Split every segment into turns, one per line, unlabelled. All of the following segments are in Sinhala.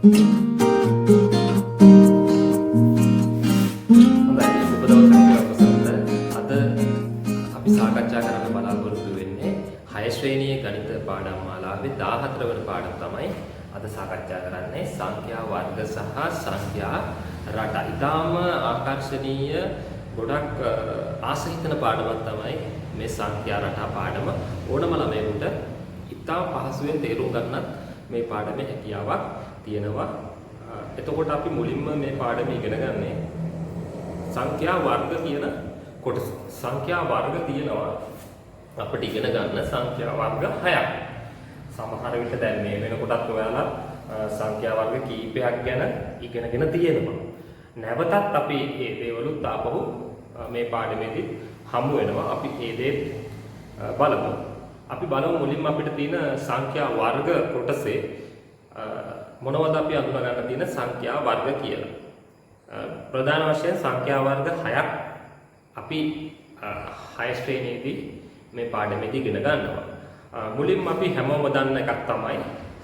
හොඳයි, සුබ දවසක් වේවා ප්‍රසන්න. අද අපි සාකච්ඡා කරන්න බලාපොරොත්තු වෙන්නේ 6 ශ්‍රේණියේ ගණිත පාඩම් මාලාවේ 14 වන පාඩම තමයි අද සාකච්ඡා කරන්නේ සංඛ්‍යා වර්ග සහ සංඛ්‍යා රටා. ඉතාම ආකර්ශනීය ගොඩක් ආස හිතෙන පාඩමක් තමයි මේ සංඛ්‍යා රටා පාඩම. ඕනම ළමයෙකුට ඉතාම පහසුවෙන් තේරුම් ගන්නත් මේ පාඩමේ හැකියාවක් තියෙනවා. එතකොට අපි මුලින්ම මේ පාඩම ඉගෙන ගන්නේ සංඛ්‍යා වර්ග කියන කොටස. සංඛ්‍යා වර්ග තියෙනවා අපිට ඉගෙන ගන්න සංඛ්‍යා වර්ග 6ක්. සමහර විට දැන් මේ වෙනකොටත් ඔයාලා සංඛ්‍යා වර්ග කීපයක් ගැන ඉගෙනගෙන තියෙනවා. නැවතත් අපි මේ දේවලුත් ආපහු මේ පාඩමේදී හමු වෙනවා. අපි ඒ දේ බලමු. අපි බලමු මුලින්ම අපිට තියෙන සංඛ්‍යා වර්ග කොටසේ මොනවද අපි අඳුන ගන්න තියෙන සංඛ්‍යා වර්ග කියලා. ප්‍රධාන වශයෙන් සංඛ්‍යා වර්ග 6ක් අපි 6 ශ්‍රේණියේදී මේ පාඩමේදී ඉගෙන ගන්නවා. මුලින්ම අපි හැමෝම දන්න එකක් තමයි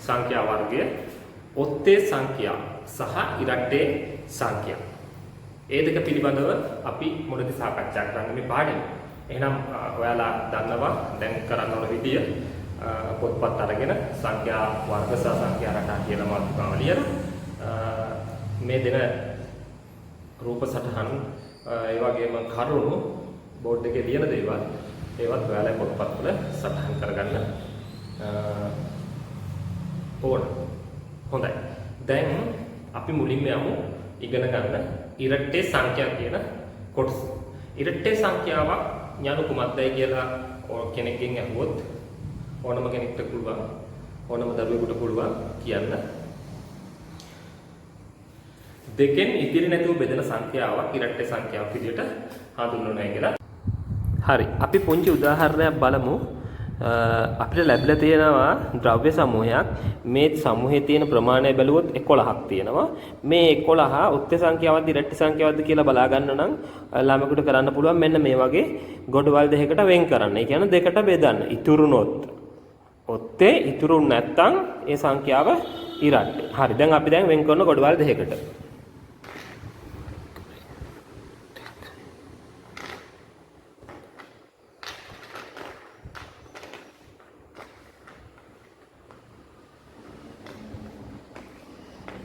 සංඛ්‍යා වර්ගය ඔත්තේ සංඛ්‍යා සහ ඉරට්ටේ සංඛ්‍යා. ඒ දෙක පිළිබඳව අපි මුලදී සාකච්ඡා කරන්න මේ පාඩමේ. එහෙනම් ඔයාලා දන්නවා දැන් කරන්න ඕන විදිය පොත්පත් අරගෙන සංඛ්‍යා වර්ග සහ සංඛ්‍යා රටා කියලා මාතෘකාව ලියලා මේ දෙන රූප සටහන් ඒ වගේම කරුණු බෝඩ් එකේ ලියන දේවල් ඒවත් ඔයාලා පොත්පත්වල සටහන් කරගන්න ඕන. හොඳයි. දැන් අපි මුලින්ම යමු ඉගෙන ගන්න ඉරට්ටේ සංඛ්‍යා කියන කොටස. ඉරට්ටේ සංඛ්‍යාවක් යනු කුමක්දයි කියලා කෙනෙක්ගෙන් අහුවොත් ඕනම කෙනෙක්ට පුළුවන්, ඕනම දරුවෙකුට පුළුවන් කියන්න. දෙකෙන් ඉතිරි නැතුව බෙදෙන සංඛ්‍යාවක් ඉරට්ටේ සංඛ්‍යාවක් විදිහට හඳුන්වනවා කියලා. හරි. අපි පුංචි උදාහරණයක් බලමු. අපිට ලැබිලා තියෙනවා ද්‍රව්‍ය සමූහයක්. මේ සමූහයේ තියෙන ප්‍රමාණය බැලුවොත් 11ක් තියෙනවා. මේ 11 උත්තර සංඛ්‍යාවක්ද ඉරට්ටේ සංඛ්‍යාවක්ද කියලා බලා ගන්න නම් ළමයෙකුට කරන්න පුළුවන් මෙන්න මේ වගේ ගොඩවල් දෙකකට වෙන් කරන්න. ඒ කියන්නේ දෙකට බෙදන්න. ඉතුරුනොත් ඔත්තේ, ඉතුරු නැත්තම් ඒ සංඛ්‍යාව ඉරට්ටේ. හරි. දැන් අපි දැන් වෙන් කරන ගොඩවල් දෙකකට.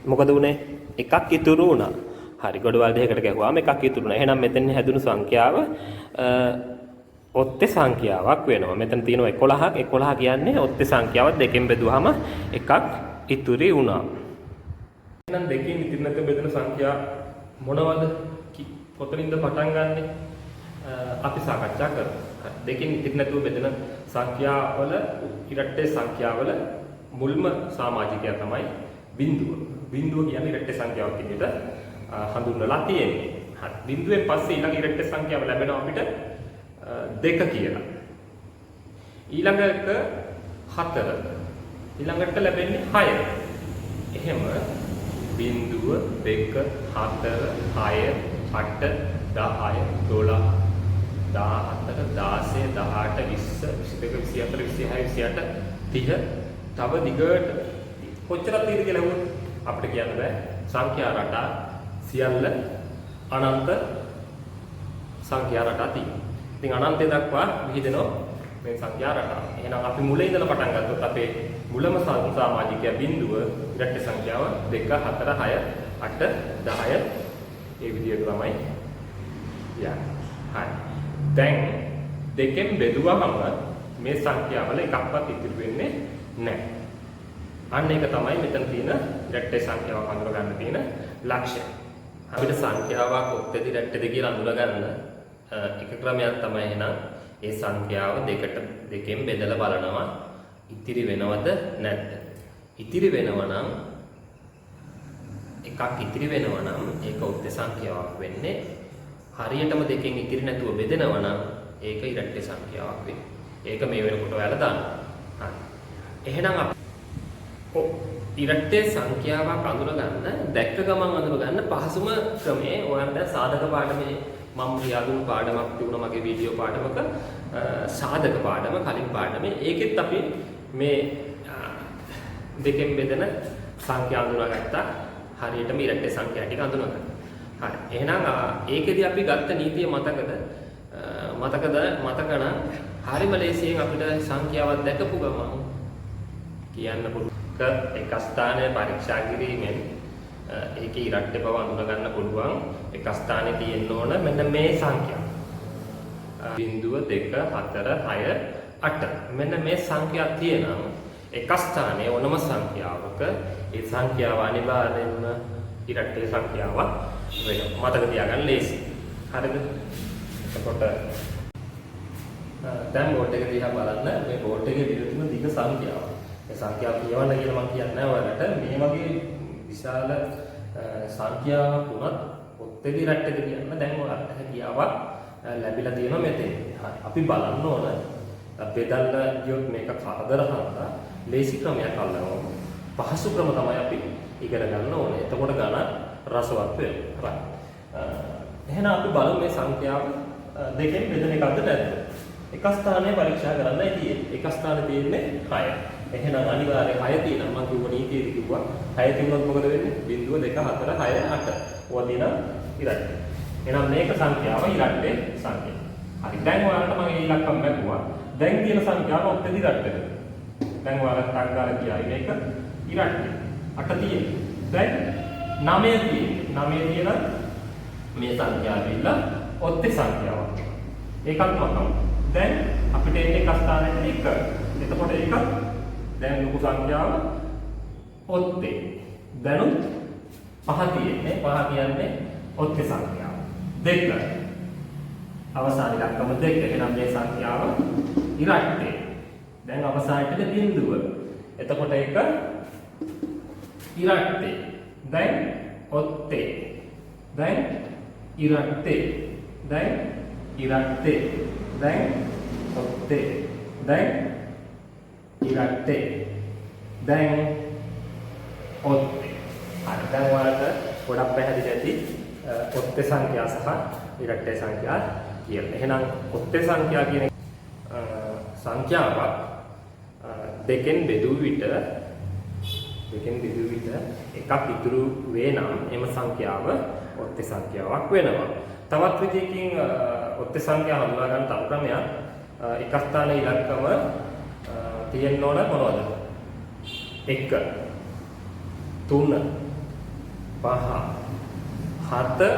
මොකද වුනේ? එකක් ඉතුරු වුණා. හරි, ගොඩවල් දෙකකට ගැහුවාම එකක් ඉතුරු වුණා. එහෙනම් මෙතන හැදුණු සංඛ්‍යාව ඔත්තේ සංඛ්‍යාවක් වෙනවා. මෙතන තියෙනවා 11ක්. 11 කියන්නේ ඔත්තේ සංඛ්‍යාවක් දෙකෙන් බෙදුවාම එකක් ඉතුරු වුණා. එහෙනම් දෙකෙන් ඉතිරි නැතුව බෙදෙන සංඛ්‍යා මොනවද? කොතනින්ද පටන් ගන්නෙ? අපි සාකච්ඡා කරමු. හරි. දෙකෙන් ඉතිරි නැතුව බෙදෙන සංඛ්‍යාවල ඉරට්ටේ සංඛ්‍යාවල මුල්ම සමාජිකයා තමයි බිඳුව. බිඳුව කියන්නේ ඉරට්ටේ සංඛ්‍යාවක් විදිහට හඳුන්වලා තියෙන්නේ. හරි. බිඳුවෙන් පස්සේ ඊළඟ ඉරට්ටේ සංඛ්‍යාව ලැබෙනවා අපිට 2 කියලා. ඊළඟ එක 4. ඊළඟට ලැබෙන්නේ 6. එහෙම බිඳුව 2 4 6 8 10 12 14 16 18 20 22 24 26 28 30 තව දිගට කොච්චරක් තියෙද කියලා ඇහුවොත් අපිට කියන්න බෑ. සංඛ්‍යා රටා සියල්ල අනන්ත සංඛ්‍යා රටා තියෙනවා. ඉතින් අනන්තය දක්වා විහිදෙනවා මේ සංඛ්‍යා රටා. එහෙනම් අපි මුල ඉඳලා පටන් ගත්තොත් අපේ මුලම සමාජිකයා බිඳුව, ඉරට්ටේ සංඛ්‍යාව 2 4 6 8 10 ඒ විදිහට තමයි යන්නේ. හරි. දැන් දෙකෙන් බෙදුවහම මේ සංඛ්‍යාවල එකක්වත් ඉතිරි වෙන්නේ නැහැ. අන්න ඒක තමයි මෙතන තියෙන ඉරට්ටේ සංඛ්‍යාවක් අඳුර ගන්න තියෙන ලක්ෂ්‍යය. අපිට සංඛ්‍යාවක් ඔත්තේද ඉරට්ටේද කියලා අඳුර ගන්න එක ක්‍රමයක් තමයි එහෙනම් ඒ සංඛ්‍යාව දෙකෙන් බෙදලා බලනවා ඉතිරි වෙනවද නැද්ද. ඉතිරි වෙනවා නම් එකක් ඉතිරි වෙනවා නම් ඒක ඔත්තේ සංඛ්‍යාවක් වෙන්නේ. හරියටම දෙකෙන් ඉතිරි නැතුව බෙදෙනවා නම් ඒක ඉරට්ටේ සංඛ්‍යාවක් වෙන්නේ. ඒක මේ වෙනකොට ඔයාලා දන්නවා. හරි. එහෙනම් අපි ඉරට්ටේ සංඛ්‍යාවක් අඳුර ගන්න දැක්ක ගමන් අඳුර ගන්න පහසුම ක්‍රමය ඔයාලා දැන් සාධක පාඩමේ මම කියා දුන්නු පාඩමක් තිබුණා මගේ වීඩියෝ පාඩමක සාධක පාඩම කලින් පාඩමේ. ඒකෙත් අපි මේ දෙකෙන් බෙදෙන සංඛ්‍යා අඳුනාගත්තා. හරියටම ඉරට්ටේ සංඛ්‍යා ටික අඳුනාගත්තා. හරි. එහෙනම් ඒකෙදි අපි ගත්ත නීතිය මතකද? මතකද? මතක නම් හරිම ලේසියෙන් අපිට සංඛ්‍යාවක් දැකපු ගමන් කියන්න පුළුවන්. එක ස්ථානය පරීක්ෂා කිරීමෙන් ඒකේ ඉරට්ටේ බව අඳුන ගන්න පුළුවන්. එක ස්ථානයේ තියෙන්න ඕන මෙන්න මේ සංඛ්‍යාව. 0 2 4 6 8. මෙන්න මේ සංඛ්‍යා තියෙනම් එක ස්ථානයේ ඕනම සංඛ්‍යාවක ඒ සංඛ්‍යාව අනිවාර්යයෙන්ම ඉරට්ටේ සංඛ්‍යාවක් වෙනවා. මතක තියාගන්න ලේසි. හරිද? එතකොට දැන් බෝඩ් එක දිහා බලන්න. මේ බෝඩ් එකේ දීලා තියෙන දිග සංඛ්‍යාව. මේ සංඛ්‍යාව කියවන්න කියලා මම කියන්නේ නැහැ ඔයාලට. මේ වගේ විශාල සංඛ්‍යාවක් වුණත් ඔත්තේද ඉරට්ටේද කියන්න දැන් ඔයාලට හැකියාවක් ලැබිලා තියෙනවා මෙතෙන්. හරි. අපි බලන්න ඕන බෙදන්න ගියොත් මේක කරදර හන්දා ලේසි ක්‍රමයක් අල්ලනවා. පහසු ක්‍රම තමයි අපි ඉගෙන ගන්න ඕනේ. එතකොට ගණන් රසවත් වෙනවා. රයිට්. එහෙනම් අපි බලමු මේ සංඛ්‍යාව දෙකෙන් බෙදෙන එකක්ද නැද්ද? එක ස්ථානය පරීක්ෂා කරන්නයි තියෙන්නේ. එක ස්ථානේ තියෙන්නේ 6. එහෙනම් අනිවාර්යයෙන් 6 තියෙනවා. මම කිව්ව නීතියේදී කිව්වා 6 තිබුණොත් මොකද වෙන්නේ? 0 2 4 6 8. ඕවා තියෙනවා ඉරට්ටේ. එහෙනම් මේක සංඛ්‍යාව ඉරට්ටේ සංඛ්‍යාව. හරි. දැන් ඔයාලට මම මේ ඉලක්කම් මැකුවා. දැන් තියෙන සංඛ්‍යාව ඔත්තේද ඉරට්ටේද? දැන් ඔයාලා ටක් ගාලා කියයි මේක ඉරට්ටේ. 8 තියෙන්නේ. දැන් 9 තියෙන්නේ. 9 තියෙන මේ සංඛ්‍යාව ඇවිල්ලා ඔත්තේ සංඛ්‍යාවක්. ඒකත් මකමු. දැන් අපිට එන්නේ එක ස්ථානයකට 1. එතකොට ඒක දැන් ලොකු සංඛ්‍යාව ඔත්තේ. දැනුත් 5 තියෙන්නේ. 5 කියන්නේ ඔත්තේ සංඛ්‍යාව. 2. අවසාන ඉලක්කම 2. එහෙනම් මේ සංඛ්‍යාව ඉරට්ටේ. දැන් අවසානයට බිංදුව. එතකොට ඒක ඉරට්ටේ. දැන් ඔත්තේ. දැන් ඉරට්ටේ. දැන් ඉරට්ටේ. දැන් ඔත්තේ. දැන් ඉරට්ටේ. දැන් ඔත්තේ. හරි. දැන් ඔයාලට ගොඩක් පැහැදිලි ඇති ඔත්තේ සංඛ්‍යා සහ ඉරට්ටේ සංඛ්‍යා කියලා. එහෙනම් ඔත්තේ සංඛ්‍යා කියන සංඛ්‍යාවක් දෙකෙන් බෙදුව විට එකක් ඉතුරු වේ නම් එම සංඛ්‍යාව ඔත්තේ සංඛ්‍යාවක් වෙනවා. තවත් විදිහකින් ඔත්තේ සංඛ්‍යා හඳුනා ගන්න තව ක්‍රමයක්, එක ස්ථාන ඉලක්කම තියෙන්න ඕන මොනවද? 1 3 5 7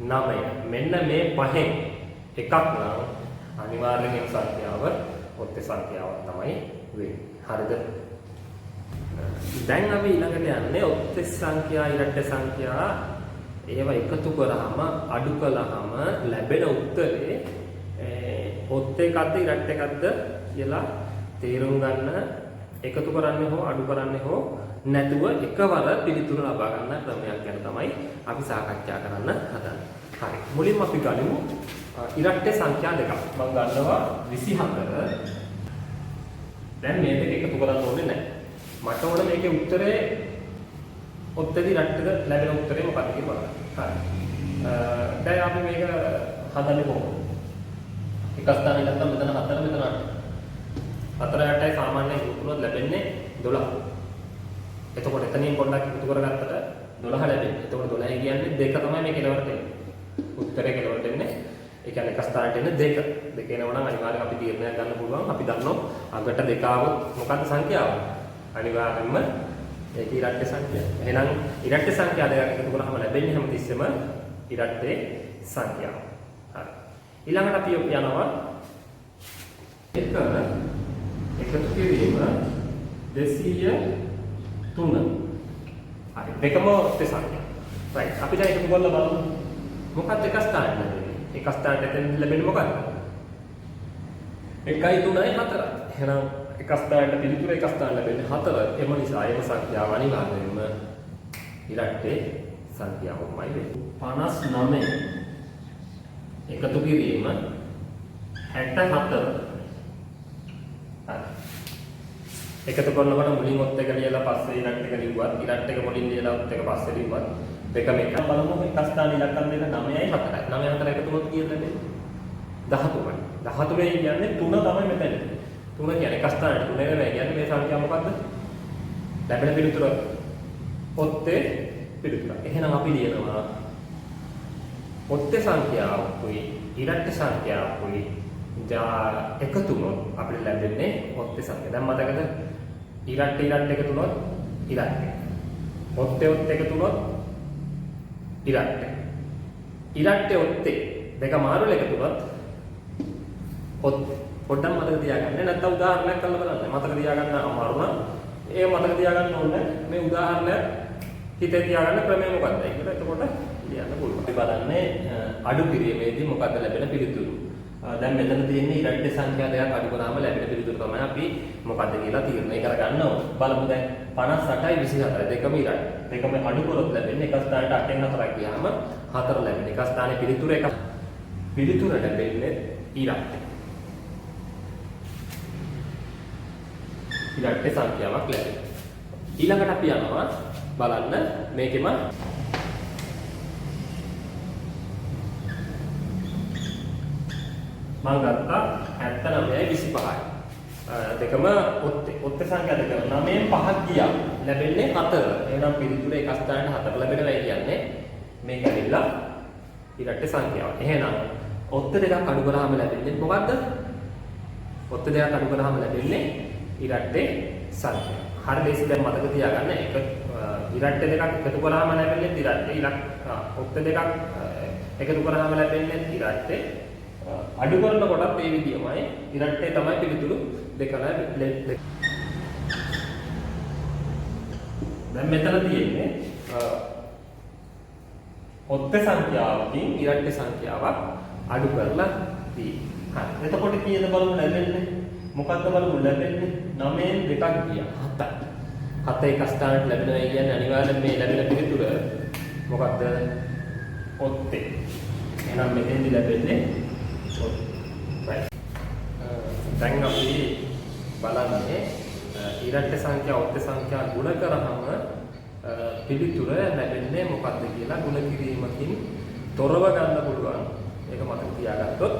9. මෙන්න මේ පහෙන් එකක් නම් අනිවාර්යෙන් එම සංඛ්‍යාව ඔත්තේ සංඛ්‍යාවක් තමයි වෙන්නේ. හරිද? දැන් අපි ඊළඟට යන්නේ ඔත්තේ සංඛ්‍යා, ඉරට්ට සංඛ්‍යා ඒවා එකතු කරාම අඩු කළාම ලැබෙන උත්තරේ ඔත්තේ එකක්ද ඉරට්ට එකක්ද කියලා තේරුම් ගන්න එකතු කරන්නේ හෝ අඩු කරන්නේ හෝ නැතුව එකවර පිළිතුරු ලබා ගන්න ක්‍රමයක් ගැන තමයි අපි සාකච්ඡා කරන්න හදන්නේ. හරි. මුලින්ම අපි ගනිමු ඉරට්ටේ සංඛ්‍යා දෙකක්. මම ගන්නවා 24. දැන් මේ දෙක එකතු කරන්න ඕනේ නැහැ. මට ඕන මේකේ උත්තරේ ඔත්තේද ඉරට්ටේද ලැබෙන උත්තරේ මොකක්ද කියලා බලන්න. හරි. දැන් අපි මේක හදන්නේ කොහොමද? එක ස්ථානයක් නැත්නම් මෙතන 4, මෙතන 8. 4 8යි සාමාන්‍යයෙන් එකතු වුණොත් ලැබෙන්නේ 12. එතකොට එතනින් පොඩ්ඩක් එකතු කරගත්තට 12 ලැබෙන්නේ. එතකොට 12 කියන්නේ දෙක තමයි මේ කෙලවරට එන්නේ. උත්තරේ කෙලවරට එන්නේ. ඒ කියන්නේ එක ස්ථානයට එන්නේ දෙක. දෙක එනවා නම් අනිවාර්යෙන් අපි තීරණයක් ගන්න පුළුවන්. අපි දන්නවා අගට දෙක ආවොත් මොකද්ද සංඛ්‍යාව? අනිවාර්යෙන්ම ඒක ඉරට්ටේ සංඛ්‍යාව. එහෙනම් ඉරට්ටේ සංඛ්‍යා දෙකක් එකතු කරාම ලැබෙන්නේ හැමතිස්සෙම ඉරට්ටේ සංඛ්‍යාව. හරි. ඊළඟට අපි යනවා එක එකතු කිරීම 203. හරි. දෙකම ඔත්තේ සංඛ්‍යා. රයිට්. අපි දැන් එකතු කරලා බලමු. මොකක්ද එක ස්ථානයට ලැබෙන්නේ? එක ස්ථානයට එතෙන් ලැබෙන්නේ මොකක්ද? 1යි 3යි 4යි. එහෙනම් එක ස්ථානයට පිළිතුර එක ස්ථාන ලැබෙන්නේ 4. එම නිසා එම සංඛ්‍යාව අනිවාර්යයෙන්ම ඉරට්ටේ සංඛ්‍යාවමයි වෙන්නේ. 59 එකතු කිරීම 64. හරි. එකතු කරනකොට මුලින් ඔත් එක ලියලා පස්සේ ඉරට්ට එක ලිව්වත්, ඉරට්ට එක මුලින් ලියලා ඔත් එක පස්සේ ලිව්වත් දෙකම එක. බලමු එක ස්ථාන ඉලක්කම් දෙක 9යි 4යි. 9 4 එකතු වුණොත් කීයද ලැබෙන්නේ? 13යි. 13 කියන්නේ 3 තමයි මෙතන. 3 කියන්නේ එක ස්ථානයට 3 නෙමෙයි කියන්නේ මේ සංඛ්‍යාව මොකද්ද? ලැබෙන පිළිතුර ඔත්තේ පිළිතුරක්. එහෙනම් අපි ලියනවා ඔත්තේ සංඛ්‍යාවකුයි ඉරට්ට සංඛ්‍යාවකුයි එකතු වුණොත් අපිට ලැබෙන්නේ ඔත්තේ සංඛ්‍යාව. දැන් මතකද? ඉරට්ට ඉරට්ට එකතු වුණොත් ඉරට්ට. ඔත්තේ ඔත්තේ එකතු වුණොත් ඉරට්ට. ඉරට්ට ඔත්තේ දෙක මාරුල එකතු වුණොත් ඔත්තේ. පොඩ්ඩක් මතක තියාගන්න. නැත්නම් උදාහරණයක් කරලා බලන්න. මතක තියාගන්න අමාරු නම් ඒ මතක තියාගන්න ඕනේ. මේ උදාහරණයක් හිතේ තියාගන්න ක්‍රමය මොකක්ද කියලා. එතකොට ලියන්න පුළුවන්. අපි බලන්නේ අඩු කිරීමේදී මොකද්ද ලැබෙන පිළිතුරු. දැන් මෙතන තියෙන්නේ ඉරට්ට සංඛ්‍යා දෙකක් අඩු කරාම ලැබෙන පිළිතුරු තමයි අපි මොකද්ද කියලා තීරණය කරගන්න ඕනේ. බලමු දැන් 58යි 24යි දෙකම ඉරට්ට. දෙකම අඩු කරොත් ලැබෙන්නේ එක ස්ථානයට 8න් 4ක් ගියාම 4 ලැබෙන. එක ස්ථානයේ පිළිතුර එක පිළිතුර ලැබෙන්නේ ඉරට්ට. ඉරට්ට සංඛ්‍යාවක් ලැබෙනවා. ඊළඟට අපි යනවා බලන්න මේකෙම මං ගත්තා 79යි 25යි. දෙකම ඔත්තේ. ඔත්තේ සංඛ්‍යා දෙකම 9න් 5ක් ගියා. ලැබෙන්නේ 4. එහෙනම් පිළිතුර එක ස්ථානයට 4 ලැබෙනවා කියන්නේ මේක ඇවිල්ලා ඉරට්ට සංඛ්‍යාව. එහෙනම් ඔත්ත දෙකක් අඩු කරාම ලැබෙන්නේ මොකද්ද? ඔත්ත දෙකක් අඩු කරාම ලැබෙන්නේ ඉරට්ටේ සංඛ්‍යාව. හරි ලේසි දැන් මතක තියාගන්න. එක ඉරට්ට දෙකක් එකතු කරාම ලැබෙන්නේ ඉරට්ටේ. ඔත්ත දෙකක් එකතු කරාම ලැබෙන්නේ ඉරට්ටේ. අඩු කරන කොටත් ඒ විදියමයි ඉරට්ටේ තමයි පිළිතුරු දෙක ලැබෙන්නේ. දැන් මෙතන තියෙන්නේ ඔත්ත සංඛ්‍යාවකින් ඉරට්ට සංඛ්‍යාවක් අඩු කරලා තියෙන්නේ. හරි. එතකොට කීයද බලමු ලැබෙන්නේ? මොකද්ද බලමු ලැබෙන්නේ? 9න් 2ක් ගියා. 7යි. 7 එක ස්ථානයට ලැබෙනවා කියන්නේ අනිවාර්යෙන් මේ ලැබෙන පිළිතුර මොකද්ද? ඔත්තේ. එහෙනම් මෙතෙන්දි ලැබෙන්නේ ඔත්තේ. රයිට්. දැන් අපි බලන්නේ ඉරට්ට සංඛ්‍යා ඔත්ත සංඛ්‍යා ගුණ කරාම පිළිතුර ලැබෙන්නේ මොකද්ද කියලා ගුණ කිරීමකින් තොරව ගන්න පුළුවන්. ඒක මතක තියාගත්තොත්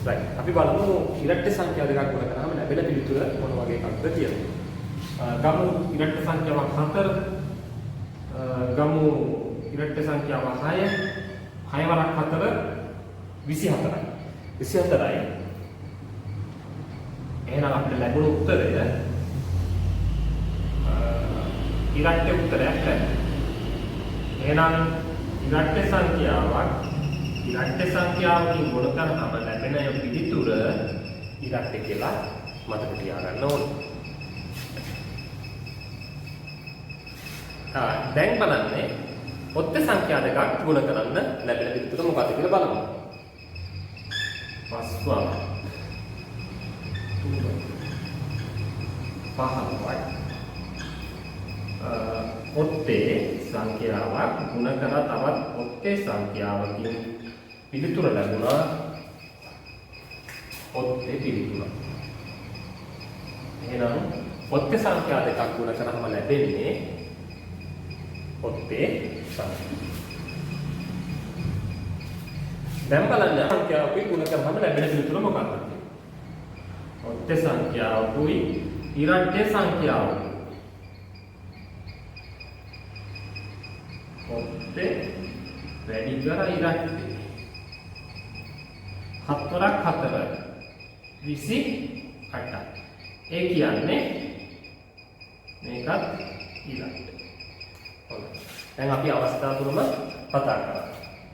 රයිට්. අපි බලමු ඉරට්ට සංඛ්‍යා දෙකක් ගුණ කරාම ලැබෙන පිළිතුර මොන වගේ එකක්ද කියලා. ගමු ඉරට්ට සංඛ්‍යාවක් 4, ගමු ඉරට්ට සංඛ්‍යාව 6, 6 වරක් 4 24යි. 24යි. එහෙනම් අපිට ලැබුණු උත්තරය ඉරට්ට උත්තරයක් ලැබෙනවා. එහෙනම් ඉරට්ට සංඛ්‍යාවක් ඉරට්ට සංඛ්‍යාවකින් ගුණ කරාම ලැබෙන පිළිතුර ඉරට්ට කියලා මතක තියාගන්න ඕනේ. දැන් බලන්නේ ඔත්ත සංඛ්‍යා දෙකක් ගුණ කරන්න ලැබෙන පිළිතුර මොකක්ද කියලා බලමු. 5 වරක් 3 15යි. ඔත්තේ සංඛ්‍යාවක් ගුණ කරලා තවත් ඔත්තේ සංඛ්‍යාවකින් පිළිතුර ලැබුණා ඔත්තේ පිළිතුර. එහෙනම් ඔත්තේ සංඛ්‍යා දෙකක් ගුණ කරාම ලැබෙන්නේ ඔත්තේ සංඛ්‍යාව. දැන් බලන්න සංඛ්‍යාවකුයි ගුණ කරාම ලැබෙන පිළිතුර මොකක්ද කියලා. ඔත්තේ සංඛ්‍යාවකුයි ඉරට්ටේ සංඛ්‍යාවකුයි. ඔත්තේ වැඩි කර ඉරට්ටේ. 7 වරක් 4 28යි. ඒ කියන්නේ මේකත් ඉරට්ට. හොඳයි. දැන් අපි අවස්ථා තුනම කතා කරා.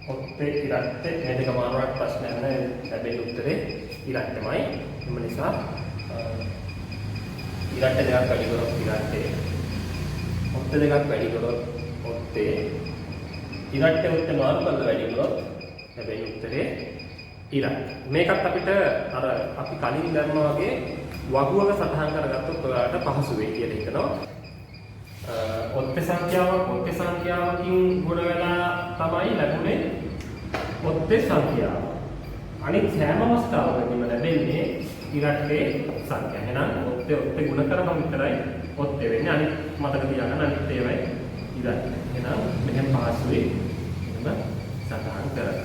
ඔත්තේ ඉරට්ටේ මේ දෙක මාරුවක් ප්‍රශ්නයක් නෑ. ලැබෙන උත්තරේ ඉරට්ටමයි. එම නිසා ඉරට්ට දෙකක් වැඩි කරොත් ඉරට්ටේ, ඔත්ත දෙකක් වැඩි කරොත් ඔත්තේ, ඉරට්ටේ ඔත්තේ මාරු කරලා වැඩි කරොත් ලැබෙන උත්තරේ ඉරට්ට. මේකත් අපිට අර අපි කලින් දැම්මා වගේ වගුවක සටහන් කරගත්තොත් ඔයාලට පහසු වෙයි කියලා හිතනවා. ඔත්තේ සංඛ්‍යාවක් ඔත්තේ සංඛ්‍යාවකින් ගුණ වෙලා තමයි ලැබුණේ ඔත්තේ සංඛ්‍යාව. අනිත් සෑම අවස්ථාවකදීම ලැබෙන්නේ ඉරට්ටේ සංඛ්‍යා. එහෙනම් ඔත්තේ ඔත්තේ ගුණ කරාම විතරයි ඔත්තේ වෙන්නේ. අනිත් මතක තියාගන්න අනිත් ඒවායි ඉරට්ට. එහෙනම් මෙහෙම පහසුවේ එහෙම සටහන් කරගන්න.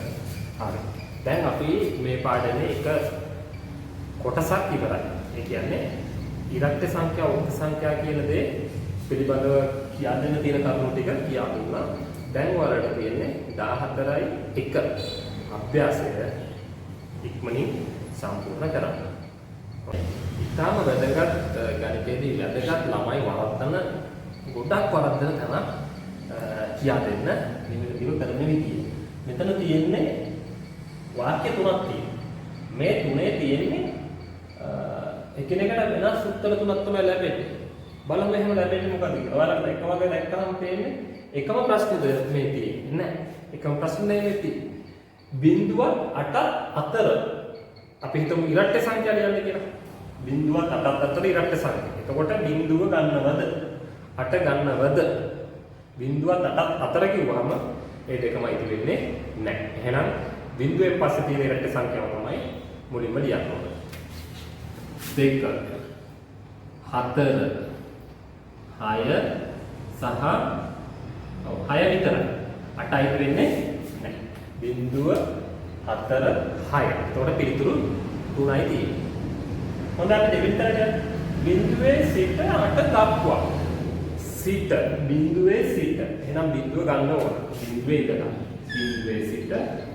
හරි. දැන් අපි මේ පාඩමේ එක කොටසක් ඉවරයි. ඒ කියන්නේ ඉරට්ට සංඛ්‍යා ඔත්ත සංඛ්‍යා කියන දේ පිළිබඳව කියා දෙන්න තියෙන කරුණු ටික කියා දුන්නා. දැන් ඔයාලට තියෙන්නේ 14යි 1 අභ්‍යාසය ඉක්මනින් සම්පූර්ණ කරන්න. ඉතාම වැදගත් ගණිතයේදී වැදගත් ළමයි වරද්දන ගොඩක් වරද්දන තැනක් කියා දෙන්න නිවැරදිව කරන විදිය. මෙතන තියෙන්නේ වාක්‍ය තුනක් තියෙනවා. මේ තුනේ තියෙන්නේ එකිනෙකට වෙනස් උත්තර තුනක් තමයි ලැබෙන්නේ. බලමු එහෙම ලැබෙන්නේ මොකද කියලා. ඔයාලට එක වගේ දැක්කහම පේන්නේ එකම ප්‍රශ්නේද මේ තියෙන්නේ නෑ. එකම ප්‍රශ්නේ නෙමෙයි තියෙන්නේ. බිංදුවත් 8ත් අතර අපි හිතමු ඉරට්ට සංඛ්‍යා ලියන්න කියලා. බිංදුවත් 8ත් අතර ඉරට්ට සංඛ්‍යා. එතකොට බිංදුව ගන්නවද? 8 ගන්නවද? බිංදුවත් 8ත් අතර කිව්වහම ඒ දෙකම අයිති වෙන්නේ නැහැ. එහෙනම් බිංදුවෙන් පස්සේ තියෙන ඉරට්ට සංඛ්‍යාව තමයි මුලින්ම ලියන්න ඕනේ. 2 4 6 සහ 6 විතරයි. 8 අයිති වෙන්නේ නැහැ. බිංදුව 4 6. එතකොට පිළිතුරු 3යි තියෙන්නේ. හොඳයි අපි දෙවෙනි තැනට යමු. බිංදුවේ සිට 8 දක්වා. සිට බිංදුවේ සිට. එහෙනම් බිංදුව ගන්න ඕන. බිංදුවේ ඉඳලා බිංදුවේ සිට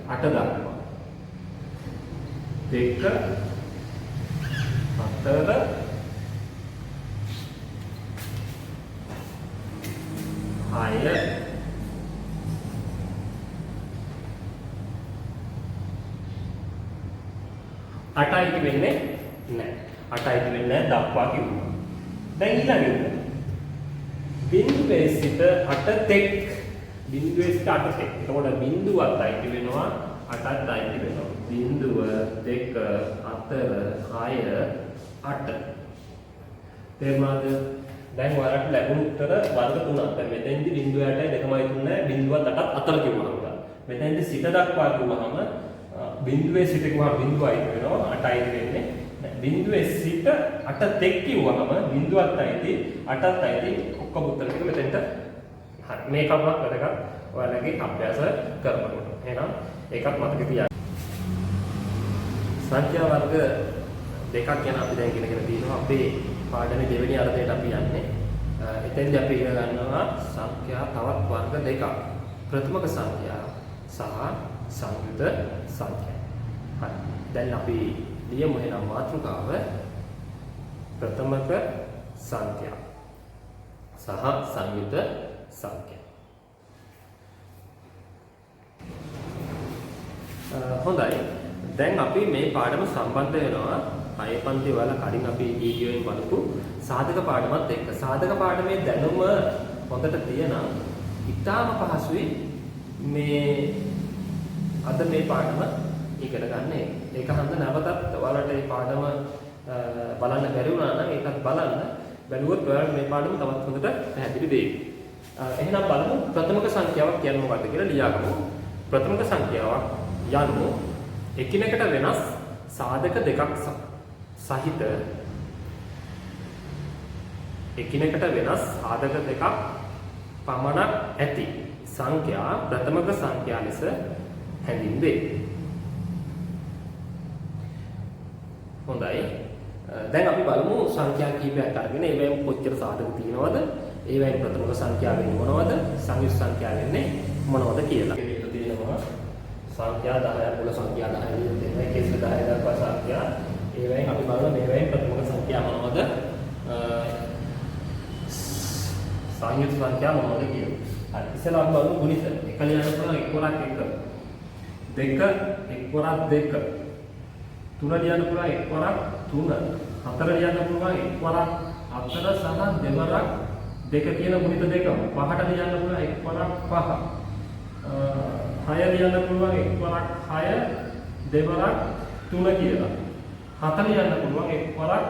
8 දක්වා. 2 4 6 8 අයිති වෙන්නේ නැහැ. 8 අයිති වෙන්නේ නැහැ දක්වා කිව්වා. දැන් ඊළඟ එක. බිංදුවේ සිට 8 තෙක්. බිංදුවේ සිට 8 තෙක්. එතකොට බිංදුවත් අයිති වෙනවා 8ත් අයිති වෙනවා. බිංදුව 2 4 6 8. තේරුණාද? දැන් ඔයාලට ලැබුණු උත්තර වර්ග තුනක්. දැන් මෙතෙන්දි බිංදුව 8යි දෙකමයි තුනයි බිංදුවත් 8ත් අතර කිව්වහම. මෙතෙන්දි සිට දක්වා කිව්වහම බිංදුවේ සිට කිව්වහම බිංදුව අයිති වෙනවා 8 අයිති වෙන්නේ නැහැ. බිංදුවේ සිට 8 තෙක් කිව්වහම බිංදුවත් අයිති 8ත් අයිති ඔක්කොම උත්තර ටික මෙතෙන්ට හරි. මේ කරුණක් වැදගත් ඔයාලගේ අභ්‍යාස කරනකොට. එහෙනම් ඒකත් මතක තියාගන්න. සංඛ්‍යා වර්ග දෙකක් ගැන අපි දැන් ඉගෙනගෙන තියෙනවා. අපේ පාඩමේ දෙවෙනි අර්ධයට අපි යන්නේ. එතෙන්දී අපි ඉගෙන ගන්නවා සංඛ්‍යා තවත් වර්ග දෙකක්. ප්‍රථමක සංඛ්‍යා සහ සංයුත සංඛ්‍යා. හරි. දැන් අපි ලියමු එහෙනම් මාතෘකාව ප්‍රථමක සංඛ්‍යා සහ සංයුත සංඛ්‍යා. හොඳයි. දැන් අපි මේ පාඩම සම්බන්ධ වෙනවා හය පන්ති ඔයාලා කලින් අපි වීඩියෝ එකෙන් බලපු සාධක පාඩමත් එක්ක. සාධක පාඩමේ දැනුම හොඳට තියෙනම් ඉතාම පහසුයි මේ අද මේ පාඩම ඉගෙන ගන්න එක. ඒක හන්ද නැවතත් ඔයාලට මේ පාඩම බලන්න බැරි වුණා නම් ඒකත් බලන්න. බැලුවොත් ඔයාලට මේ පාඩම තවත් හොඳට පැහැදිලි වෙයි. එහෙනම් බලමු ප්‍රථමක සංඛ්‍යාවක් කියන්නේ මොකක්ද කියලා ලියාගමු. ප්‍රථමක සංඛ්‍යාවක් යනු එකිනෙකට වෙනස් සාධක දෙකක් සහිත එකිනෙකට වෙනස් සාධක දෙකක් පමණක් ඇති සංඛ්‍යා ප්‍රථමක සංඛ්‍යා ලෙස හැඳින්වේ. හොඳයි. දැන් අපි බලමු සංඛ්‍යා කීපයක් අරගෙන ඒවෙන් කොච්චර සාධක තියෙනවද? ඒවෙන් ප්‍රථමක සංඛ්‍යා වෙන්නේ මොනවද? සංයුත් සංඛ්‍යා වෙන්නේ මොනවද කියලා. මේක තියෙනවා සංඛ්‍යා 10 මුල සංඛ්‍යා 10 විතර තියෙනවා. එකේ සිට 10 දක්වා සංඛ්‍යා. ඒවෙන් අපි බලන මේවෙන් ප්‍රථමක සංඛ්‍යා මොනවද? සංයුත් සංඛ්‍යා මොනවද කියලා. හරි. ඉස්සෙල්ලා අපි බලමු ගුණිත. එක ලියන්න පුළුවන් එක් වරක් 1. 2 එක් වරක් 2. 3 ලියන්න පුළුවන් එක් වරක් 3. 4 ලියන්න පුළුවන් එක් වරක් 4 සහ දෙවරක් 2 කියන ගුණිත දෙකම. 5ට ලියන්න පුළුවන් එක් වරක් 5. 6 ලියන්න පුළුවන් එක් වරක් 6 දෙවරක් 3 කියලා. 7 ලියන්න පුළුවන් එක් වරක්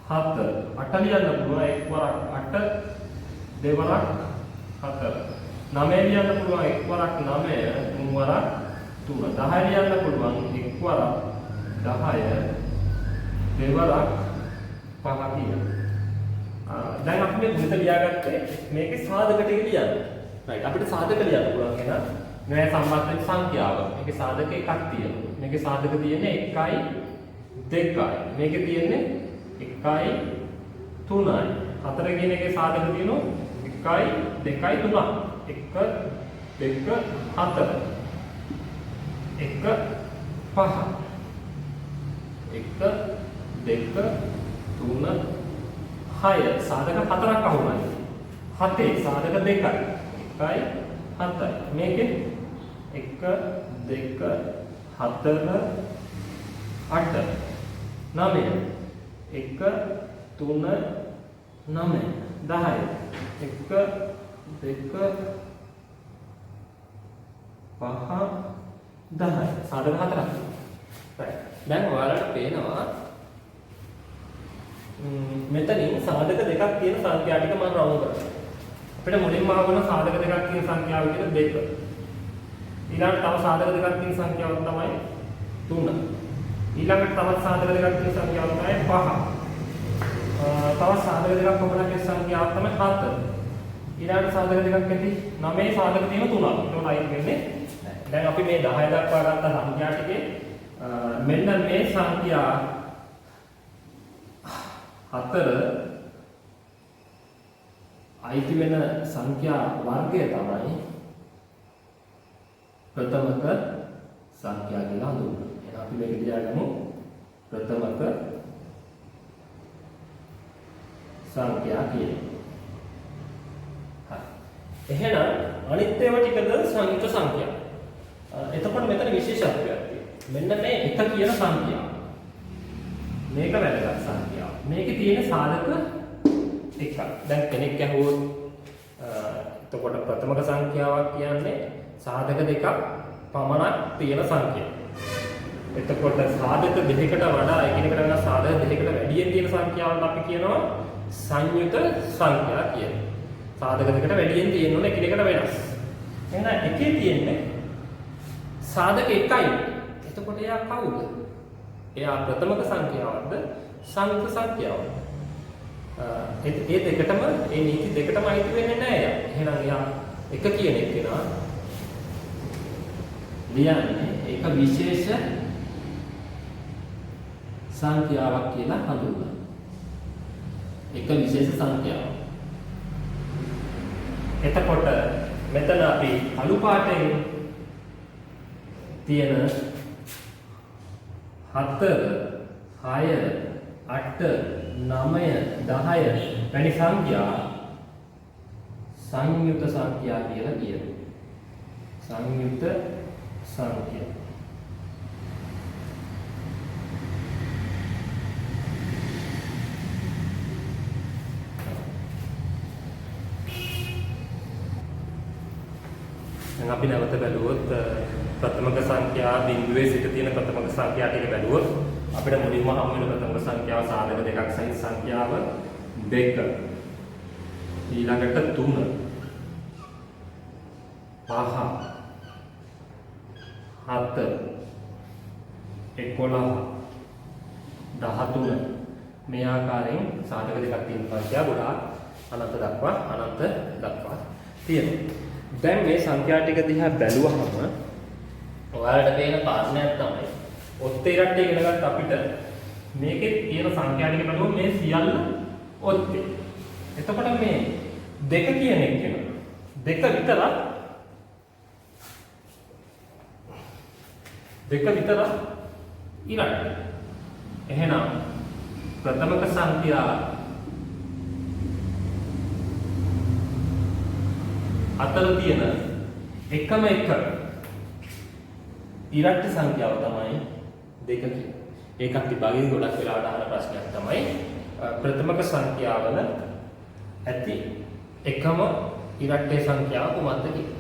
7. 8 ලියන්න පුළුවන් එක් වරක් 8 දෙවරක් 4. 9 ලියන්න පුළුවන් එක් වරක් 9 තුන් වරක් 3. 10 ලියන්න පුළුවන් එක් වරක් 10 දෙවරක් 5 කියලා. දැන් අපි මේ ගුණිත ලියාගත්තේ මේකේ සාධක ටික ලියන්න. රයිට්. අපිට සාධක ලියන්න පුළුවන් එහෙනම් මේ සම්බන්ධ වෙච්ච සංඛ්‍යාව. මේකේ සාධක එකක් තියෙනවා. මේකේ සාධක තියෙන්නේ 1යි 2යි. මේකේ තියෙන්නේ 1යි 3යි. 4 කියන එකේ සාධක තියෙනවා 1යි 2යි 3යි. 1 2 4 1 5 1 2 3 6 සාධක 4ක් අහුණා. 7 සාධක 2යි. 1යි 7යි. මේකේ 1 2 4 8 9 1 3 9 10 1 2 5 10 සාධක 4ක්. රයිට්. දැන් ඔයාලට පේනවා මෙතනින් සාධක දෙකක් තියෙන සංඛ්‍යා ටික මම රවුම් කරනවා. අපිට මුලින්ම අහුවන සාධක දෙකක් තියෙන සංඛ්‍යාව කියලා 2. ඊළඟට තව සාධක දෙකක් තියෙන සංඛ්‍යාව තමයි 3. ඊළඟට තවත් සාධක දෙකක් තියෙන සංඛ්‍යාව තමයි 5. තවත් සාධක දෙකක් පමණක් තියෙන සංඛ්‍යාව තමයි 7. ඊළඟට සාධක දෙකක් ඇති 9 සාධක තියෙන 3ක්. ඒකට අයිති වෙන්නේ නැහැ. දැන් අපි මේ 10 දක්වා ගත්ත සංඛ්‍යා ටිකේ මෙන්න මේ සංඛ්‍යා 4 අයිති වෙන සංඛ්‍යා වර්ගය තමයි ප්‍රථමක සංඛ්‍යා කියලා හඳුන්වන්නේ. එහෙනම් අපි මේක ලියාගමු ප්‍රථමක සංඛ්‍යා කියලා. හරි. එහෙනම් අනිත් ඒවා ටිකද සංයුත සංඛ්‍යා. එතකොට මෙතන විශේෂත්වයක් තියෙනවා. මෙන්න මේ එක කියන සංඛ්‍යාව. මේක වැදගත් සංඛ්‍යාව. මේකේ තියෙන සාධක එකක්. දැන් කෙනෙක් ඇහුවොත් එතකොට ප්‍රථමක සංඛ්‍යාවක් කියන්නේ සාධක දෙකක් පමණක් තියෙන සංඛ්‍යාව. එතකොට සාධක දෙකකට වඩා එකිනෙකට වඩා සාධක දෙකකට වැඩියෙන් තියෙන සංඛ්‍යාවන්ට අපි කියනවා සංයුත සංඛ්‍යා කියලා. සාධක දෙකට වැඩියෙන් තියෙන ඕන එකිනෙකට වෙනස්. එහෙනම් එකේ තියෙන්නේ සාධක එකයි. එතකොට එයා කවුද? එයා ප්‍රථමක සංඛ්‍යාවක්ද සංයුත සංඛ්‍යාවක්ද? ඒ දෙකටම ඒ නීති දෙකටම අයිති වෙන්නේ නැහැ එයා. එහෙනම් එයා එක කියන එක්කෙනා ලියන්නේ ඒක විශේෂ සංඛ්‍යාවක් කියලා හඳුන්වනවා. එක විශේෂ සංඛ්‍යාවක්. එතකොට මෙතන අපි අලු පාටෙන් තියෙන 4 6 8 9 10 වැනි සංඛ්‍යා සංයුත සංඛ්‍යා කියලා කියනවා. සංයුත සංඛ්‍යා. දැන් අපි නැවත බැලුවොත් ප්‍රථමක සංඛ්‍යා බිඳුවේ සිට තියෙන ප්‍රථමක සංඛ්‍යා ටික බැලුවොත් අපිට මුලින්ම හමු වෙන ප්‍රථමක සංඛ්‍යාව සාධක දෙකක් සහිත සංඛ්‍යාව 2, ඊළඟට 3, 5, 7, 11, 13 මේ ආකාරයෙන් සාධක දෙකක් තියෙන සංඛ්‍යා ගොඩාක් අනන්ත දක්වා අනන්ත දක්වා තියෙනවා. දැන් මේ සංඛ්‍යා ටික දිහා බැලුවහම ඔයාලට පේන කාරණයක් තමයි ඔත්තේ ඉරට්ටේ ඉගෙන ගත්ත අපිට මේකේ තියෙන සංඛ්‍යා ටික බැලුවොත් මේ සියල්ල ඔත්තේ. එතකොට මේ දෙක කියන එක දෙක විතරක් දෙක විතරක් ඉරට්ටේ. එහෙනම් ප්‍රථමක සංඛ්‍යා අතර තියෙන එකම එක ඉරට්ට සංඛ්‍යාව තමයි දෙක කියන්නේ. ඒකත් විභාගයෙන් ගොඩක් වෙලාවට අහන ප්‍රශ්නයක් තමයි ප්‍රථමක සංඛ්‍යාවල ඇති එකම ඉරට්ටේ සංඛ්‍යාව කුමක්ද කියලා.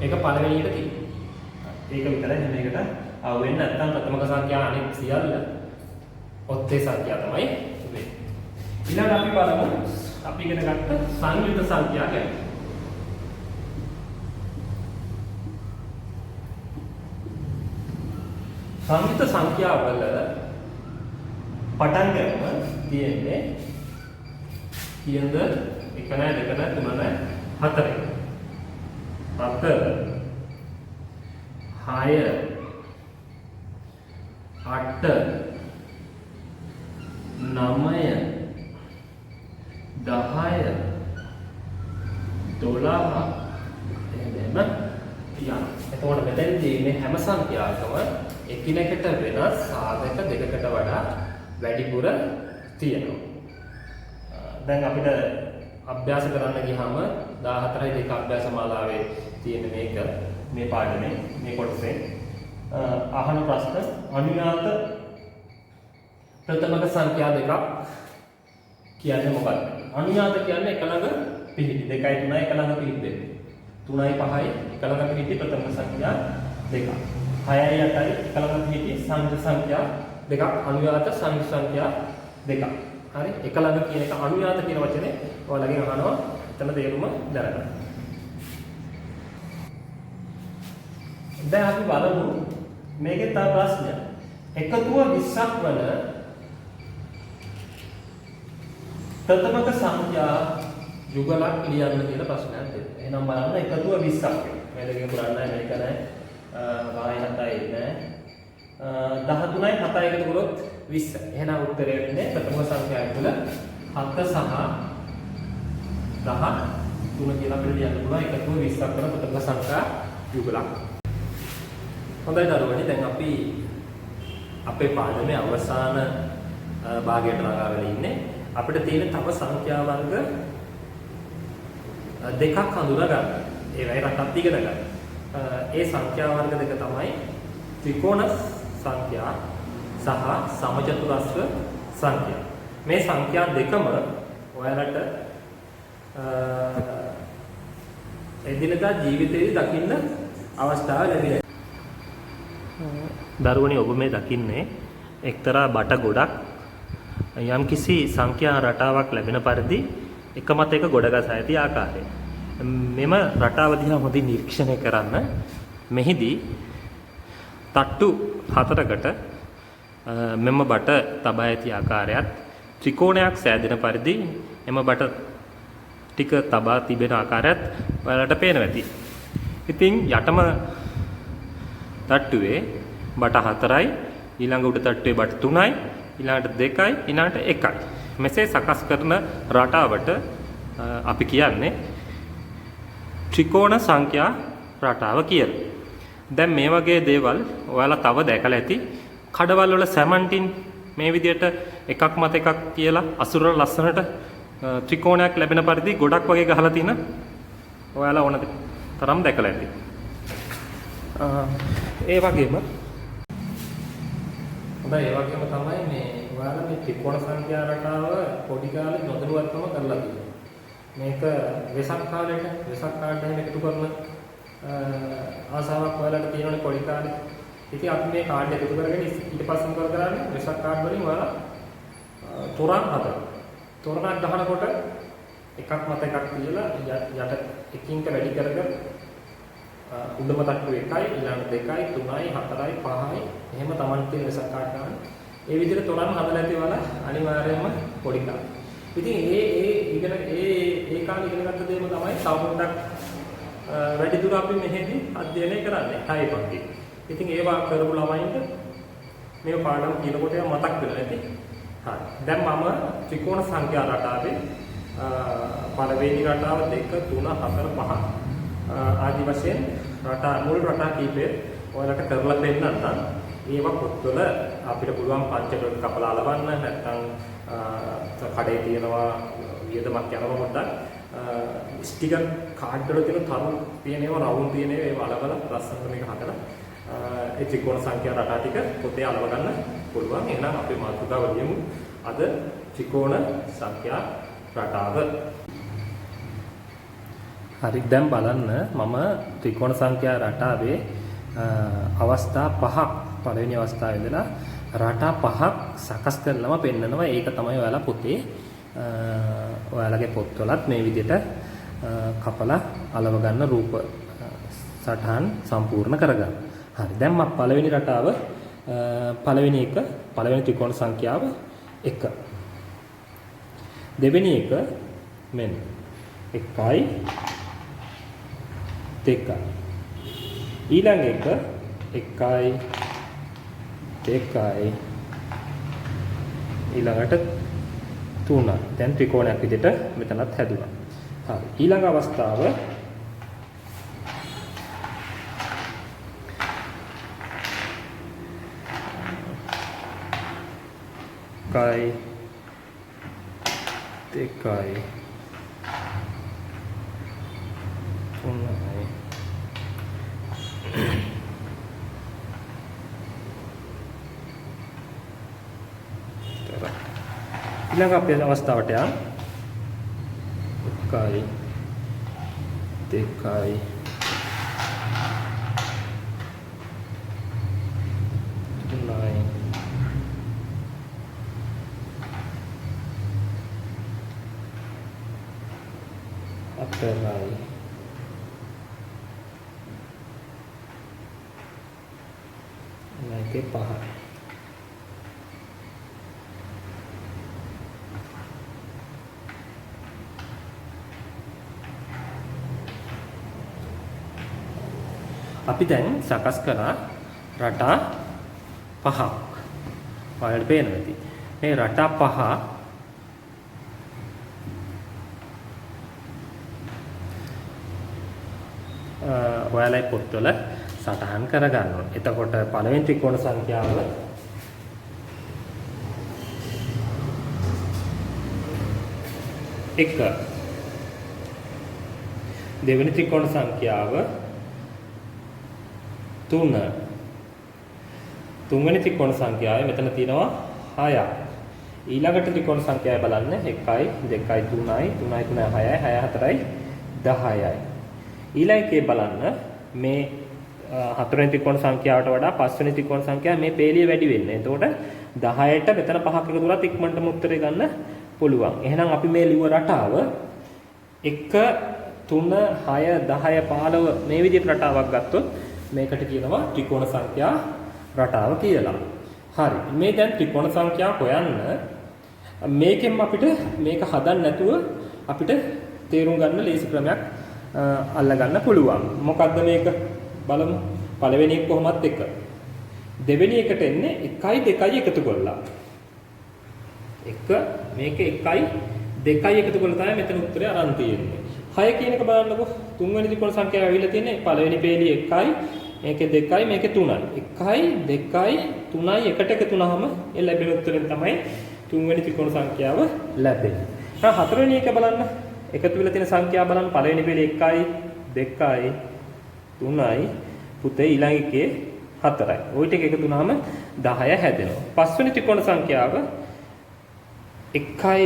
ඒක පළවෙනියට තියෙනවා. ඒක විතරයි හැම එකට අහු වෙන්නේ නැත්නම් ප්‍රථමක සංඛ්‍යා අනෙක් සියල්ල ඔත්තේ සංඛ්‍යා තමයි වෙන්නේ. ඊළඟට අපි බලමු අපි ඉගෙන ගත්ත සංයුත සංඛ්‍යා ගැන. සංයුත සංඛ්‍යාවල පටන් ගැනීම තියෙන්නේ කියනද 1 නෑ 2 නෑ 3 නෑ 4 4 6 8 9 10 12 එහෙම යනවා. එතකොට මෙතනදී මේ හැම සංඛ්‍යාවකම එකිනෙකට වෙනස් සාධක දෙකකට වඩා වැඩිපුර තියෙනවා. දැන් අපිට අභ්‍යාස කරන්න ගියාම 14යි 2 අභ්‍යාස මාලාවේ තියෙන මේක මේ පාඩමේ මේ කොටසේ අහන ප්‍රශ්න අනුයාත ප්‍රථමක සංඛ්‍යා දෙකක් කියන්නේ මොකක්ද? අනුයාත කියන්නේ එක ළඟ පිහිටි 2යි 3යි එක ළඟ පිහිටි දෙක. 3යි 5යි එක ළඟ පිහිටි ප්‍රථම සංඛ්‍යා දෙකක්. 6යි 8යි එක ළඟ පිහිටි සංඛ්‍යා සංඛ්‍යා දෙකක්, අනුයාත සංඛ්‍යා සංඛ්‍යා දෙකක්. හරි, එක ළඟ කියන එක අනුයාත කියන වචනේ ඔයාලගෙන් අහනවා, එතන තේරුම දැනගන්න. දැන් අපි බලමු මේකේ තව ප්‍රශ්නයක්. එකතුව 20ක් වන ප්‍රථමක සංඛ්‍යා යුගලක් ලියන්න කියලා ප්‍රශ්නයක් දෙනවා. එහෙනම් බලන්න එකතුව 20ක් වෙනවා. මේ දෙකෙන් පුරන්නේ නැහැ, මේක නැහැ. 5යි 7යි නෑ. 13යි 7යි එකතු කරොත් 20. එහෙනම් උත්තරය වෙන්නේ ප්‍රථම සංඛ්‍යා යුගල 7 සහ 13 කියලා අපිට ලියන්න පුළුවන්. එකතුව 20ක් වන ප්‍රථම සංඛ්‍යා යුගලක්. හොඳයි දරුවනි, දැන් අපි අපේ පාඩමේ අවසාන භාගයට ළඟා වෙලා ඉන්නේ. අපිට තියෙන තව සංඛ්‍යා වර්ග දෙකක් හඳුනා ගන්න. ඒවයි රටත් ඉගෙන ගන්න. ඒ සංඛ්‍යා වර්ග දෙක තමයි ත්‍රිකෝණ සංඛ්‍යා සහ සමචතුරස්‍ර සංඛ්‍යා. මේ සංඛ්‍යා දෙකම ඔයාලට එදිනදා ජීවිතයේදී දකින්න අවස්ථාව ලැබිලා. දරුවනි, ඔබ මේ දකින්නේ එක්තරා බට ගොඩක් යම්කිසි සංඛ්‍යා රටාවක් ලැබෙන පරිදි එක මත එක ගොඩ ගසා ඇති ආකාරය. මෙම රටාව දිහා හොඳින් නිරීක්ෂණය කරන්න. මෙහිදී තට්ටු හතරකට මෙම බට තබා ඇති ආකාරයත් ත්‍රිකෝණයක් සෑදෙන පරිදි එම බට ටික තබා තිබෙන ආකාරයත් ඔයාලට පේනවා ඇති. ඉතින් යටම තට්ටුවේ බට 4යි, ඊළඟ උඩ තට්ටුවේ බට 3යි, ඊළඟට 2යි, ඊළඟට 1යි. මෙසේ සකස් කරන රටාවට අපි කියන්නේ ත්‍රිකෝණ සංඛ්‍යා රටාව කියලා. දැන් මේ වගේ දේවල් ඔයාලා තව දැකලා ඇති. කඩවල් වල සැමන්ටින් මේ විදියට එකක් මත එකක් කියලා අසුර ලස්සනට ත්‍රිකෝණයක් ලැබෙන පරිදි ගොඩක් වගේ ගහලා තියෙන ඔයාලා ඕන තරම් දැකලා ඇති. ඒ වගේම හොඳයි, ඒ වගේම තමයි මේ ඔයාලා මේ ත්‍රිකෝණ සංඛ්‍යා රටාව පොඩි කාලේ නොදැනුවත්වම කරලා තියෙනවා. මේක වෙසක් කාලේට වෙසක් කාඩ් එහෙම එකතු කරන ආසාවක් ඔයාලට තියෙනවනේ පොඩි කාලේ. ඉතින් අපි මේ කාඩ් එකතු කරගෙන ඊට පස්සේ මොකද කරන්නේ? වෙසක් කාඩ් වලින් ඔයාලා තොරන් හදනවා. තොරණක් ගහනකොට එකක් මත එකක් තියලා යට එකින් එක වැඩි කර කර උඩම තට්ටු 1යි, ඊළඟ 2යි, 3යි, 4යි, 5යි එහෙම තමන් තියෙන වෙසක් කාඩ් ගන්න. ඒ විදිහට තොරන් හදලා ඇති ඔයාලා අනිවාර්යයෙන්ම පොඩි කාලේ. ඉතින් ඒ ඒ ඉගෙන ඒ ඒ කාලේ ඉගෙන ගත්ත දේම තමයි තව පොඩ්ඩක් වැඩි දුර අපි මෙහෙදි අධ්‍යයනය කරන්නේ හය පන්ති. ඉතින් ඒවා කරපු ළමයින්ට මේ පාඩම කියනකොට ඒවා මතක් වෙලා නැති. හරි. දැන් මම ත්‍රිකෝණ සංඛ්‍යා රටාවේ පළවෙනි රටාව 2 3 4 5 ආදි වශයෙන් රටා මුල් රටා කීපය ඔයාලට කරලා පෙන්නන්නම්. ඒවා පොත්වල අපිට පුළුවන් පංචක කපලා අලවන්න, නැත්නම් කඩේ තියෙනවා වියදමක් යනවා පොඩ්ඩක්. ස්ටිකර් කාඩ් වල තියෙන තරු තියෙන ඒවා රවුම් තියෙන ඒවා ඒවා අලවලා ලස්සනට මේක හදලා ඒ ත්‍රිකෝණ සංඛ්‍යා රටා ටික පොතේ අලව ගන්න පුළුවන්. එහෙනම් අපේ මාතෘකාව ලියමු අද ත්‍රිකෝණ සංඛ්‍යා රටාව. හරි, දැන් බලන්න මම ත්‍රිකෝණ සංඛ්‍යා රටාවේ අවස්ථා පහක්, පළවෙනි අවස්ථාවේ ඉඳලා රටා පහක් සකස් කරලම පෙන්නනවා. ඒක තමයි ඔයාලා පොතේ ඔයාලගේ පොත්වලත් මේ විදිහට කපලා අලව ගන්න රූප සටහන් සම්පූර්ණ කරගන්න. හරි, දැන් මම පළවෙනි රටාව පළවෙනි එක, පළවෙනි ත්‍රිකෝණ සංඛ්‍යාව 1. දෙවෙනි එක මෙන්න 1යි 2යි. ඊළඟ එක 1යි 2යි. ඊළඟට 3යි. දැන් ත්‍රිකෝණයක් විදිහට මෙතනත් හැදුනා. හරි. ඊළඟ අවස්ථාව එකයි දෙකයි තුනයි හතරයි. ඊළඟ අපේ අවස්ථාවට යන් 1 2 3 4යි ඊළඟ 5යි. අපි දැන් සකස් කළා රටා පහක්. ඔයාලට පේනවා ඇති. මේ රටා පහ ඔයාලයි පොත්වල සටහන් කරගන්න ඕනේ. එතකොට පළවෙනි ත්‍රිකෝණ සංඛ්‍යාව 1, දෙවෙනි ත්‍රිකෝණ සංඛ්‍යාව 3, තුන්වෙනි ත්‍රිකෝණ සංඛ්‍යාව මෙතන තියෙනවා 6ක්. ඊළඟට ත්‍රිකෝණ සංඛ්‍යාව බලන්න 1යි 2යි 3යි 3යි 3යි 6යි 6 4යි 10යි. ඊළඟ එකේ බලන්න මේ හතරවෙනි ත්‍රිකෝණ සංඛ්‍යාවට වඩා පස්වෙනි ත්‍රිකෝණ සංඛ්‍යාව මේ පේලිය වැඩි වෙන්නේ. එතකොට 10ට මෙතන 5ක් එකතු කරලා ඉක්මනටම උත්තරේ ගන්න පුළුවන්. එහෙනම් අපි මේ ලිව්ව රටාව 1 3 6 10 15 මේ විදිහට රටාවක් ගත්තොත් මේකට කියනවා ත්‍රිකෝණ සංඛ්‍යා රටාව කියලා. හරි. මේ දැන් ත්‍රිකෝණ සංඛ්‍යා හොයන්න මේකෙන් අපිට මේක හදන්න නැතුව අපිට තේරුම් ගන්න ලේසි ක්‍රමයක් අල්ල ගන්න පුළුවන්. මොකද්ද මේක? බලමු. පළවෙනි එක කොහොමත් 1. දෙවෙනි එකට එන්නේ 1යි 2යි එකතු කරලා. 1 මේක 1යි 2යි එකතු කරලා තමයි මෙතන උත්තරය අරන් තියෙන්නේ. 6 කියන එක බලන්නකෝ. තුන්වෙනි ත්‍රිකෝණ සංඛ්‍යාව ඇවිල්ලා තියෙන්නේ පළවෙනි පේලිය 1යි, මේකේ 2යි, මේකේ 3යි. 1යි 2යි 3යි එකට එකතු වුනහම ඒ ලැබෙන උත්තරෙන් තමයි තුන්වෙනි ත්‍රිකෝණ සංඛ්‍යාව ලැබෙන්නේ. එහෙනම් හතරවෙනි එක බලන්න. එකතු වෙලා තියෙන සංඛ්‍යාව බලන්න. පළවෙනි පේලිය 1යි 2යි 3යි පුතේ ඊළඟ එකේ 4යි. ওই ටික එකතු වුනහම 10 හැදෙනවා. පස්වෙනි ත්‍රිකෝණ සංඛ්‍යාව 1යි 2යි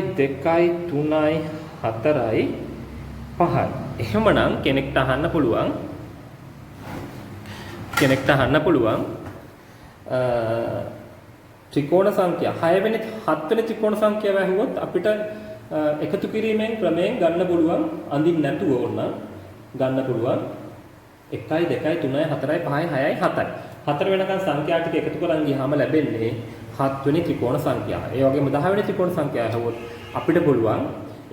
3යි 4යි 5යි. එහෙමනම් කෙනෙක්ට අහන්න පුළුවන් ත්‍රිකෝණ සංඛ්‍යා 6 වෙනි 7 වෙනි ත්‍රිකෝණ සංඛ්‍යාව ඇහුවොත් අපිට එකතු කිරීමෙන් ක්‍රමයෙන් ගන්න පුළුවන්, අඳින්න නැතුව ඕනනම් ගන්න පුළුවන් 1යි 2යි 3යි 4යි 5යි 6යි 7යි. 4 වෙනකන් සංඛ්‍යා ටික එකතු කරන් ගියාම ලැබෙන්නේ 7 වෙනි ත්‍රිකෝණ සංඛ්‍යාව. ඒ වගේම 10 වෙනි ත්‍රිකෝණ සංඛ්‍යාව ඇහුවොත් අපිට පුළුවන්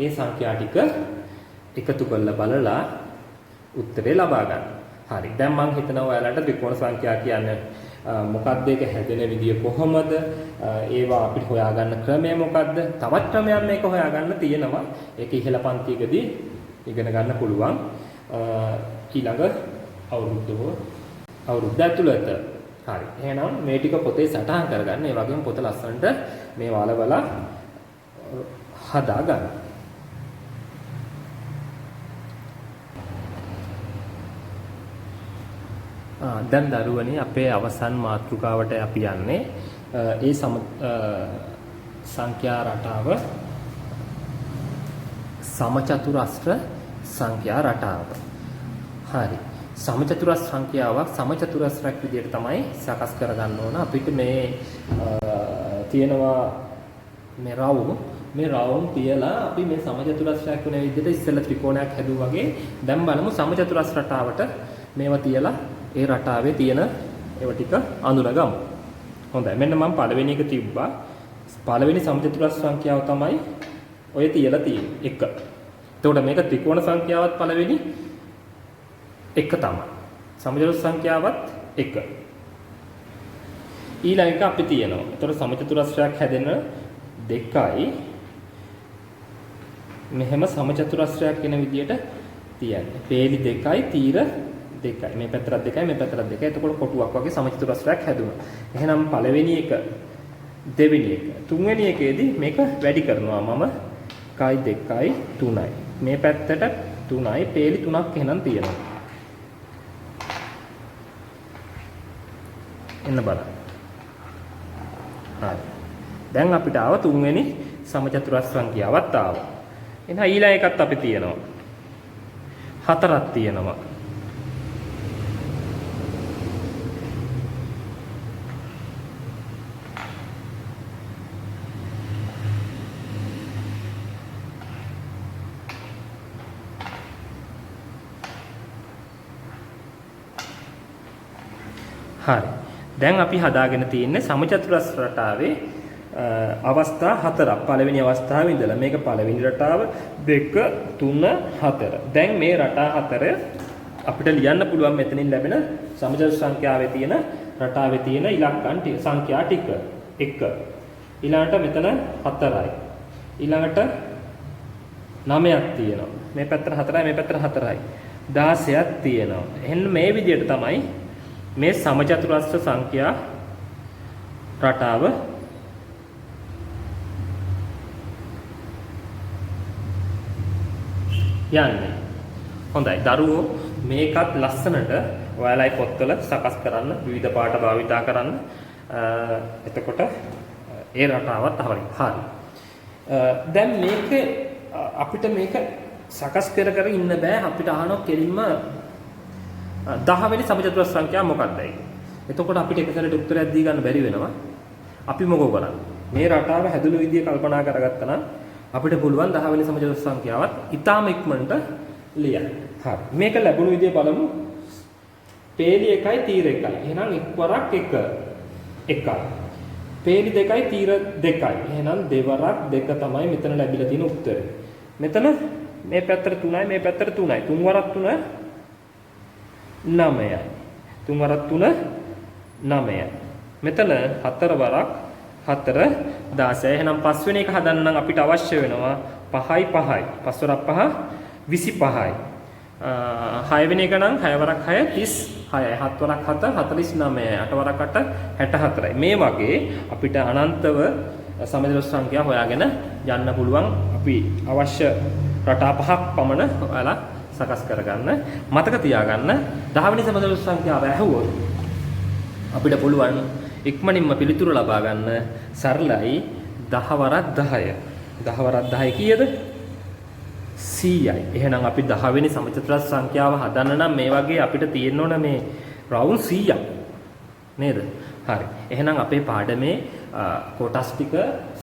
ඒ සංඛ්‍යා ටික එකතු කරලා බලලා උත්තරේ ලබා ගන්න. හරි. දැන් මං හිතනවා ඔයාලට ත්‍රිකෝණ සංඛ්‍යා කියන්නේ මොකක්ද, ඒක හැදෙන විදිය කොහොමද, ඒවා අපිට හොයාගන්න ක්‍රමය මොකක්ද, තවත් ක්‍රමයක් මේක හොයාගන්න තියෙනවා. ඒක ඉහළ පන්තියකදී ඉගෙන ගන්න පුළුවන් ඊළඟ අවුරුද්ද ඇතුළත. හරි. එහෙනම් මේ ටික පොතේ සටහන් කරගන්න. ඒ වගේම පොත ලස්සනට මේ වලවලා හදා ගන්න. දැන් දරුවනේ අපේ අවසන් මාතෘකාවට අපි යන්නේ. ඒ සංඛ්‍යා රටාව සමචතුරස්‍ර සංඛ්‍යා රටාව. හරි. සමචතුරස්‍ර සංඛ්‍යාවක් සමචතුරස්‍රයක් විදියට තමයි සකස් කරගන්න ඕන. අපිට මේ තියෙනවා මේ රවුම්, මේ රවුම් තියලා අපි මේ සමචතුරස්‍රයක් වෙන විදිහට ඉස්සෙල්ලා ත්‍රිකෝණයක් හැදුවා වගේ දැන් බලමු සමචතුරස්‍ර රටාවට මේවා තියලා ඒ රටාවේ තියෙන ඒවා ටික අඳුනගමු. හොඳයි. මෙන්න මම පළවෙනි එක තිබ්බා. පළවෙනි සමචතුරස්‍ර සංඛ්‍යාව තමයි ඔය තියලා තියෙන්නේ 1. එතකොට මේක ත්‍රිකෝණ සංඛ්‍යාවත් පළවෙනි 1 තමයි. සමචතුරස්‍ර සංඛ්‍යාවත් 1. ඊළඟ එක අපි තියෙනවා. එතකොට සමචතුරස්‍රයක් හැදෙන 2යි මෙහෙම සමචතුරස්‍රයක් වෙන විදියට තියන්නේ. පේලි 2යි තීර 2යි. මේ පැත්තට 2යි මේ පැත්තට 2යි. එතකොට කොටුවක් වගේ සමචතුරස්‍රයක් හැදුණා. එහෙනම් පළවෙනි එක, දෙවෙනි එක, තුන්වෙනි එකේදී මේක වැඩි කරනවා මම 1 2 3යි. මේ පැත්තට 3යි පේලි 3ක් එහෙනම් තියෙනවා. එන්න බලන්න. හරි. දැන් අපිට ආව තුන්වෙනි සමචතුරස්‍ර සංඛ්‍යාවත් ආවා. එහෙනම් ඊළඟ එකත් අපි තියෙනවා. 4ක් තියෙනවා. හරි. දැන් අපි හදාගෙන තියෙන්නේ සමචතුරස්‍ර රටාවේ අවස්ථා හතරක්. පළවෙනි අවස්ථාවේ ඉඳලා මේක පළවෙනි රටාව, 2 3 4. දැන් මේ රටා හතර අපිට ලියන්න පුළුවන් මෙතනින් ලැබෙන සමචතුරස්‍ර සංඛ්‍යාවේ තියෙන රටාවේ තියෙන ඉලක්කම් ටික, සංඛ්‍යා ටික. 1. ඊළඟට මෙතන 4යි. ඊළඟට 9ක් තියෙනවා. මේ පැත්තට 4යි මේ පැත්තට 4යි. 16ක් තියෙනවා. එහෙනම් මේ විදිහට තමයි මේ සමචතුරස්‍ර සංඛ්‍යා රටාව යන්නේ. හොඳයි දරුවෝ, මේකත් ලස්සනට ඔයාලයි පොත්වල සකස් කරන්න, විවිධ පාට භාවිතා කරන්න. එතකොට ඒ රටාවත් හරි. හරි. දැන් මේක අපිට මේක සකස් කර කර ඉන්න බෑ. අපිට අහනවා කෙලින්ම 10 වෙනි සමචතුරස්‍ර සංඛ්‍යාව මොකක්දයි කියලා. එතකොට අපිට එක සැරේට උත්තරයක් දී ගන්න බැරි වෙනවා. අපි මොකෝ කරන්නේ? මේ රටාව හැදුණු විදිය කල්පනා කරගත්තා නම් අපිට පුළුවන් 10 වෙනි සමචතුරස්‍ර සංඛ්‍යාවත් ඉතාම ඉක්මනට ලියන්න. හරි. මේක ලැබුණු විදිය බලමු. පේලි 1යි තීර 1යි. එහෙනම් එක් වරක් 1 1යි. පේලි 2යි තීර 2යි. එහෙනම් දෙවරක් 2 තමයි මෙතන ලැබිලා තියෙන උත්තරේ. මෙතන මේ පැත්තට 3යි මේ පැත්තට 3යි. තුන් වරක් 3 9යි. තුන් වරක් 3 9යි. මෙතන හතර වරක් 4 16යි. එහෙනම් පස්වෙනි එක හදන්න නම් අපිට අවශ්‍ය වෙනවා 5යි 5යි. පස් වරක් 5 25යි. හයවෙනි එක නම් 6 වරක් 6 36යි. හත් වරක් 7 49යි. අට වරක් 8 64යි. මේ වගේ අපිට අනන්තව සමචතුරස්‍ර සංඛ්‍යා හොයාගෙන යන්න පුළුවන්. අපි අවශ්‍ය රටා පහක් පමණ ඔයාලා සකස් කරගන්න. මතක තියාගන්න 10 වෙනි සමචතුරස්‍ර සංඛ්‍යාව ඇහුවොත් අපිට පුළුවන් ඉක්මනින්ම පිළිතුරු ලබා ගන්න. සරලයි, 10 වරක් 10. 10 වරක් 10 කීයද? 100යි. එහෙනම් අපි 10 වෙනි සමචතුරස්‍ර සංඛ්‍යාව හදන්න නම් මේ වගේ අපිට තියෙන්න ඕන මේ රවුම් 100ක් නේද? හරි. එහෙනම් අපේ පාඩමේ කොටස් ටික